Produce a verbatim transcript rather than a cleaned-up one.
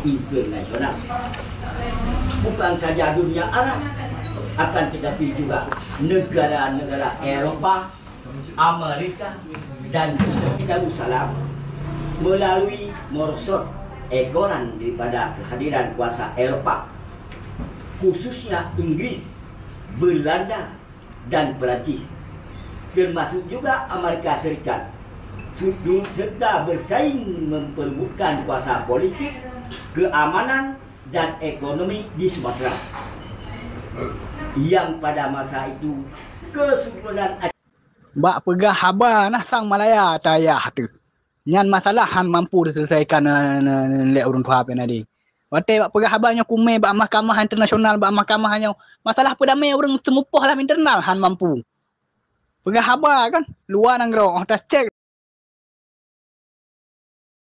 internasional. Bukan saja dunia Arab, akan tetapi juga negara-negara Eropa, Amerika, dan Darussalam melalui merosot egoran daripada kehadiran kuasa Eropa, khususnya Inggris, Belanda, dan Perancis, termasuk juga Amerika Serikat, su-, serta bersaing memperebutkan kuasa politik, keamanan, dan ekonomi di Sumatera, yang pada masa itu keseluruhan Bak peugah haba nah sang Malaya tayah teuh. Nyan masalah han mampu diselesaikan, eh, lé ureuëng tuha P N A D. Watée bak peugah haba nyoe kumé bak mahkamah internasional, bak mahkamah nyoe, masalah peudamé ureuëng seumupoh lam internal han mampu. Peugah haba kan, luwa nanggroe, oh, tacek.